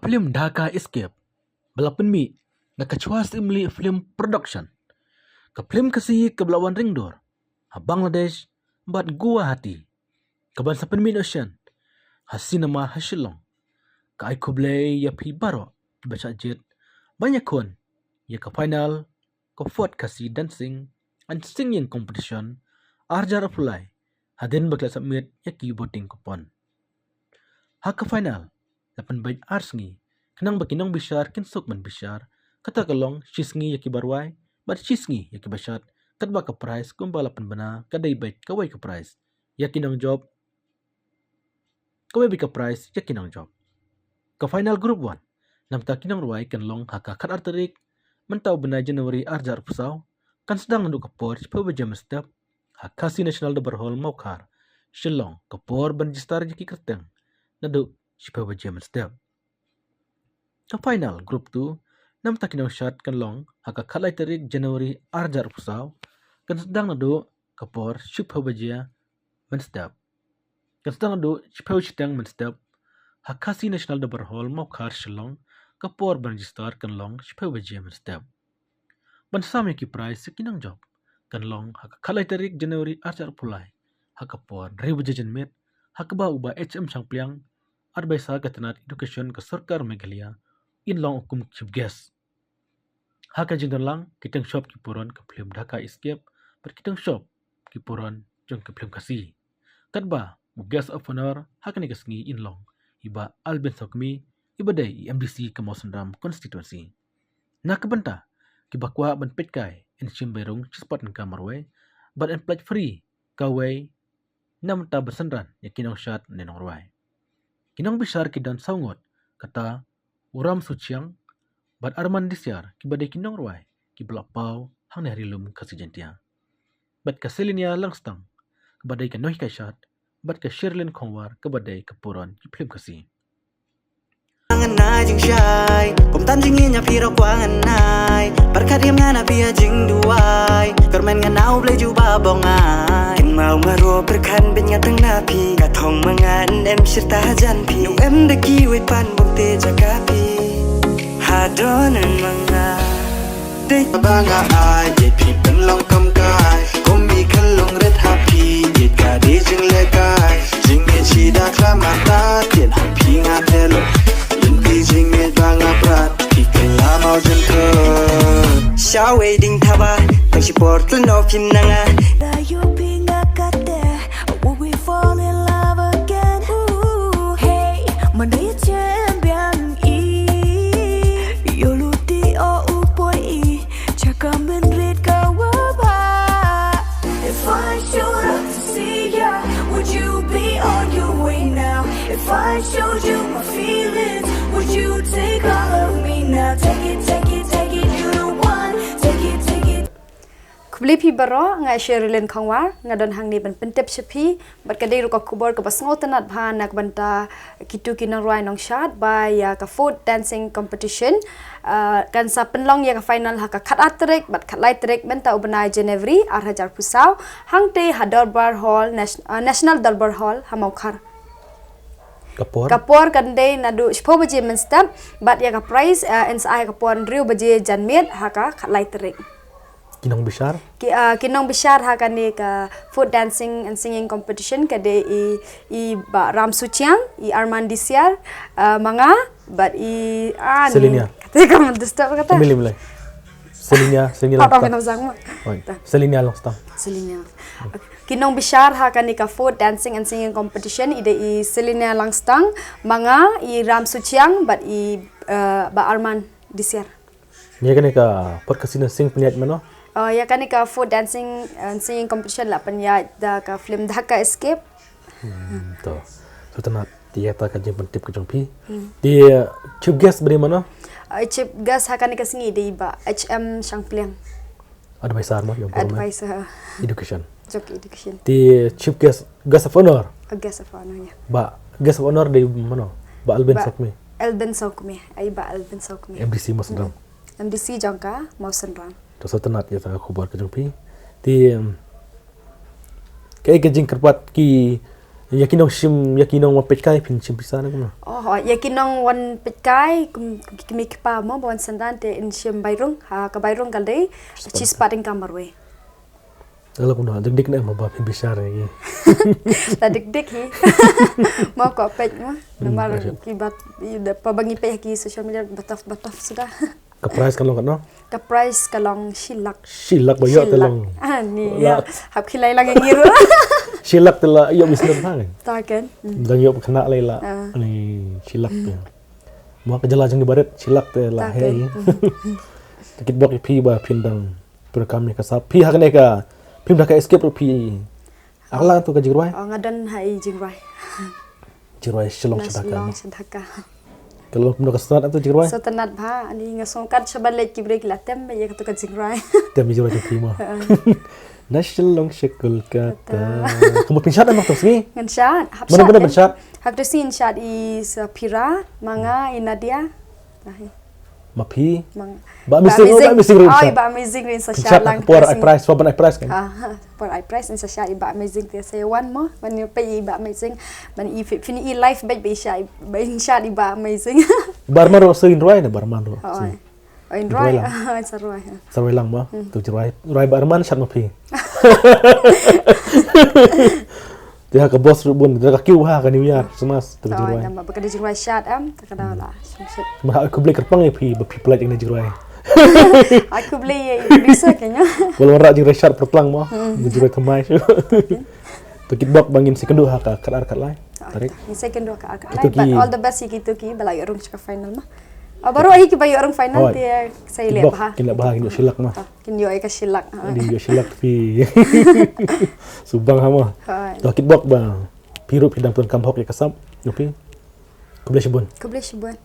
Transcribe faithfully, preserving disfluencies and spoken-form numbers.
phlim Dhaka Escape ba la pynmih na ka Chwa Syiemlieh Film Production, ka phlim Khasi kaba la wan ring dur ha Bangladesh bad Guwahati, kaban sa pynmih noh shen ha cinema ha Shillong. Ka ai khublei ïa phi baroh kiba shah jied ban ïakhun ïa ka final ka Fourth Khasi Dancing and Singing Competition ar hajar arphew lai, hadien ba ki la submit ïa ki voting coupon. Ha ka final la pynbeit ar sngi, khnang ba ki nongbishar kin suk ban bishar, kata ka long shi sngi ïa kiba rwai bad shi sngi ïa kiba shad, katba ka prize kumba la pynbna ka dei beit kawei ka prize ïa ki nongjop, kawei beit ka prize ïa ki nongjop. Ka final group one, namta ki nongrwai, kan long ha ka khatar tarik mynta u bnai January ar hajar arphew saw, kan sdang naduh ka por shiphew baje mynstep ha Khasi National Dorbar Hall Mawkhar, Shillong, ka por ban register ïa ki kyrteng naduh shiphew baje mynstep. Ka final group two, namta ki nongshad, kan long ha ka khatlai tarik January ar hajar arphew saw, kan sdang naduh ka por shiphew baje mynstep. Kan sdang naduh shiphew shiteng mynstep ha Khasi National Dorbar Hall Mawkhar, Shillong, ka por ban register kan long shiphew baje mynstep. Ban sam ïa ki prize ïa ki nongjop, kan long ha ka khatlai tarik January ar hajar arphew lai, ha ka por hynriew baje janmiet, ha kaba u Bah H M Shangpliang, advisor ka tnat education ka sorkar Meghalaya, in long u kum chief guest. Ha ka jingdon lang, ki tyngshop ki puron ka phlim Dhaka Escape bad ki tyngshop ki puron jong ka phlim Khasi. Katba u guest of honour ha kane ka sngi in long i Bah Alvin Sawkmie, iba dei i M D C ka Mawsynram constituency. Na ka bynta kiba kwah ban peitkai, yn shim beit rung shispah tyngka marwei bad yn pynlait free kawei, namta ban synran ïa ki nongshad ne nongrwai. Ki nongbishar ki don saw ngut, kata u Ram Suchiang bad Arman Disiar, kiba dei ki nongrwai kiba la paw hangne ha Ri Lum Khasi Jaiñtia, bad ka Selinia Langstang, kaba dei ka nonghikai shad, bad ka Sherlyn Khongwar, kaba dei ka puron ki phlim Khasi. Ngan ai jingshai, kumtan jingïaid ïa phi ruh kwah ngan ai. Pyrkhat ïa nga na phi ïa jingduwai. Kyrmen nga na U Blei jubab ong ai. Kynmaw nga ruh pyrkhat beit nga tang na phi. Ka thong ma nga em shirta hajan phi. Nu em da kiwei pan bym te jaka phi. Ha don em ma nga. Dei ba nga ai, ïa phi pynlong kam kai. Kum i khyllung rit ha phi, ïa ka dei jinglehkai. Jingïeit shi da khlem ata, tied ha phi nga thelo. Ïa phi jingïeit ba nga prat, phi kylla maw jynthut. Sha wedding thaba, tang shi por tlot noh phi na nga. Da ïoh phi nga kata, will we fall in love again? Ooh, hey, man da ïa chen biang i. Ïoh lut i o u poi i. Chaka mynrit ka wa ba. If I showed up to see ya, would you be on your way now? If I showed you my feelings, would you take all of me now? Take it, take it, take it, you the one. Take it, take it. Khublei phi baroh, nga Sherlyn Khongwar, nga don hangne ban pyntip sha phi bad ka dei ruh ka khubor kaba sngewtynnat bha na ka bynta kito ki nongrwai nongshad ba ïa ka folk dancing competition. Ah, kan sa pynlong ïa ka final ha ka khatar tarik bad khatlai tarik mynta u bnai January ar hajar arphew saw, hangtei ha Dorbar Hall, Nas-, ah, National Dorbar Hall ha Mawkhar. Ka por? Ka por kan dei naduh shiphew baje mynstep bad ïa ka prize, ah, yn sa ai ha ka por hynriew baje janmiet ha ka khatlai tarik. Ki nongbishar? Ki, ah, ki nongbishar ha kane ka folk dancing and singing competition ka dei i, i Bah Ram Suchiang, i Arman Disiar, ah, ma nga bad i, ah, ni. Selinia. Kata ka mun disturb kata. Milai, milai. Selinia, Selinia Langstang. Oi. Selinia Langstang. Selinia. Ki nongbishar ha kane ka folk dancing and singing competition i dei i Selinia Langstang, ma nga i Ram Suchiang bad i, ah, Bah Arman Disiar. Ïa kane ka podcast sien sing pynïaid mano? Oh, ïa kane ka folk dancing and singing competition la pynïaid da ka film Dhaka Escape. Hmm, to. So tang ïa kata ka jingpyntip ka jong phi. Hmm. Te chief guest ba dei mano? Uh, chief guest ha kane ka sngi dei Bah H M Shangpliang. Advisor mo, ïa government. Advisor. Education. Jong education. Te chief guest, guest of honour. A guest of honour, ïa. Bah, guest of honour dei mano? Bah Alvin Sawkmie. Alvin Sawkmie, ai Bah Alvin Sawkmie. M D C Mawsynram. M D C jong ka Mawsynram. To sa tang ïa kata ka khubor ka jong phi. Te, um, kaei ka jingkyrpad ki Ïa ki nongshim, ïa ki nongwan peitkai phin shim pisa ne kumno? Oh, ïa ki nongwan peitkai, kum, ki kmie ki kpa mo ba wan synran te yn shim bai rung, ha ka bai rung ka dei shispah tyngka marwei. Te la kumno, dik dik ne em ba phin bishar ïa ki? La dik dik hi. Mo ko peit mo. Hmm, namar ki bat, i da pa ba ngi peit ha ki social media, batof batof suda. Ka prize ka long katno? Ka prize ka long shi lak. Shi lak ba ïoh te long. Ah, ni la. Hap khilai lang ngi ruh. Shi lak te la ïoh business bha kan? Ta kan. Hmm. Dang ïoh khynnah lai la. Ah. Ni shi lak te. Mo ka jylla jong ngi barit shi lak te la hei. Ta kan. Hmm. Te kitbok ïa phi ba phin dang pyrkhat ïa ka sap. Phi ha kane ka, phim da ka escape ruh phi. Ar lang tu ka jingrwai? Oh, nga don ha i jingrwai. Jingrwai Shillong sha Dhaka. Shillong sha Dhaka. Ka long kumno ka sngewtynnat tu jingrwai? Sngewtynnat bha, ani nga sngewkat shaba leit ki briew ki la tem ïa katu ka jingrwai. Tem jingrwai tu phi mo. Na Shillong sha Kolkata. Kumba pynshad na tu sngi? Ngan shad. Hap shad. Mana pynshad? Hap tu sngi ngan shad i Safira, ma nga i Nadia. Ma phi? Ba Amazing, oh, Ba Amazing ruh. Ba Amazing ruh sa shad lang. Por ai prize, por ban ai prize kan? Ah, por ai prize sa shad i Ba Amazing te sa wan mo. Ban ïa peit i Ba Amazing. Ban i phi ni i live bad ba i shad, ba i shad i Ba Amazing. Ba Arman ruh sa in rwai na Ba Arman ruh. Oh, in rwai. Sa rwai. Sa rwai lang mo. Tu rwai, rwai Ba Arman shad ma phi. Te ha ka boss ruh bun, te ka kiew ha ka New Year, Christmas, te ka jingrwai. Ba ka jingrwai shad am, te ka da la. Ma ha khublei kyrpang ïa phi ba phi pynlait ïa ka jingrwai. Ha khublei ïa i producer kane. Wal wanrah jingrwai shad pyrtlang mo. Jingrwai thymmai. To kitbok ba ngin sa ïakynduh ha ka khatar khatlai. Tarik. Ngin sa ïakynduh ha ka khatar khatlai. But all the best ïa kito ki ba la ïoh rung sha ka final ma. Baroh hi ki ba ïoh rung final te sa ïaleh bha. Kin leh bha, kin ïoh shi lak ma. Kin ïoh ïa ka shi lak. Kin ïoh shi lak phi. Subang ha mo. To kitbok ba phi ruh phi dang pyndonkam hok ïa ka sap. Khublei shibun. Khublei shibun.